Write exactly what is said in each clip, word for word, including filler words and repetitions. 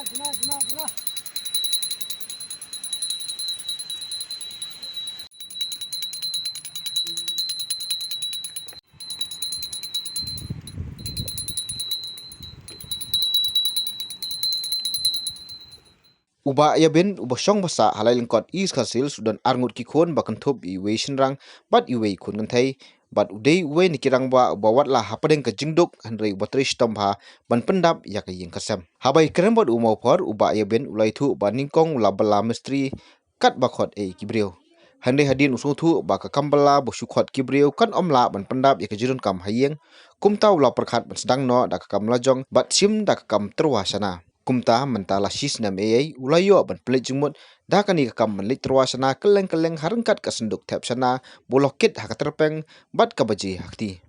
U Bah Yabin, uba shong basa ha Laitlyngkot East Khasi Hills, u don arngut ki khun ba kynthup ïa iwei i shynrang bad iwei i khun kynthei, bad u dei uwei na ki rangbah uba watla hapdeng ka jingduk, hynrei uba trei shitom bha ban pyndap ïa ka ïing ka sem. Haba ïakren bad u Mawphor, u Bah Yabin u la ïathuh ba nyngkong u la bylla mistri katba khot ei ki briew. Hynrei hadien u sngewthuh ba ka kam bylla ba shu khot ki briew kan ym lah ban pyndap ïa ka jingdonkam ha ïing, kumta u la pyrkhat ban sdang noh da ka kam lajong bad shim da ka kam tyrwa shana. Kumta mynta la shi snem ei ei u la ïoh ban pynleit jingmut da kane ka kam ban leit tyrwa shana kylleng kylleng ha ryngkat ka synduk thep shana ba u la kit ha ka tyrpeng bad ka baje ha kti.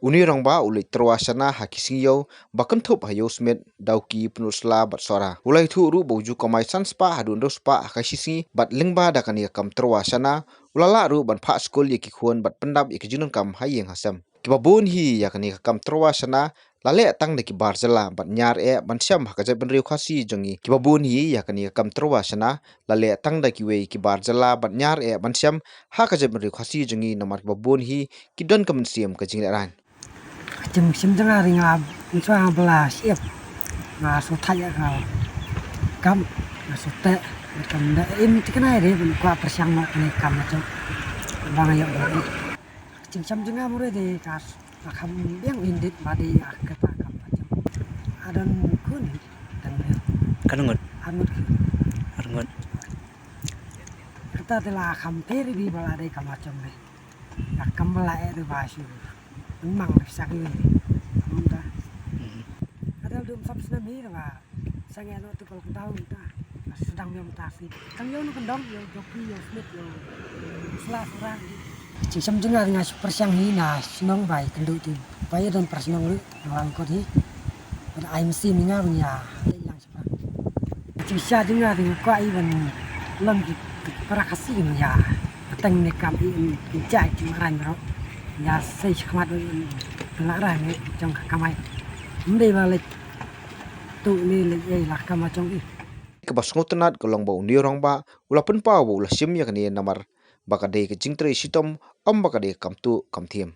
Une u rangbah u leit tyrwa shana ha ki sngi ïew ba kynthup ha Ïewsmit, Dawki, Pynursla bad Sohra. U la ïathuh ruh ba u ju kamai san spah haduh hynriew spah ha ka shi sngi bad lyngba da kane ka kam tyrwa shana u la lah ruh ban phah skul ïa ki khun bad pyndap ïa ki jingdonkam ha ïing ha sem. Kiba bun hi ïa kane ka kam tyrwa shana la leh tang da ki bar jylla bad ñiar eh ban shem ha ka jaitbynriew Khasi jong ngi. Kiba bun hi ïa kane ka kam tyrwa shana la leh tang da kiwei ki bar jylla bad ñiar eh ban shem ha ka jaitbynriew Khasi jong ngi, namar kiba bun hi ki don ka mynsiem ka jinglehraiñ. Ka jingshem jong nga, ri nga mynshuwa nga bylla shyiap, nga shu thait ïa ka kam, nga shu teh, nga kam da im thikna ïa re ban kwah pyrshang ma kane ka kam na jong ba nga ïoh ba. Ka jingshem jong nga mure de ka la kham biang u hyndet ba dei ïa kata kam la jong. Adon khun hi tang briew. Katno ngut? Arngut. Arngut. Kata te la kham pher ri ba la dei kam la jong re. Ïa kam ba la eh re ba shu mang re sak ri. Mynta. Hmm. Adal dum sap snem hi re ba. Sangeh noh tu pal kdaw ta. Sdang biang ta si. Tang ïew nu kyndong, ïew Dawki, Ïewsmit, Ïewsla, Sohra. Jingshem jong nga, nga shu pyrshang hi na shnong ba i kynduh tu. Ba i don pyrshang ruh na Laitlyngkot hi. Bad ai mynsiem ïa nga ban ïa leit lang shaphrang. Jingshisha jong nga, nga kwah i ban long ki para Khasi ban ïa bteng ne kam i, i jait ki maran ro. Ïa sei shakhmat ban la rai ne jong ka kamai. Ym dei ba leit tu ne leit ei la kam jong i. Kaba sngewtynnat ka long ba une u rangbah u la pynpaw ba u la shim ïa kane namar ba ka dei ka jingtrei shitom, ym ba ka dei ka kam tuh kam thiem.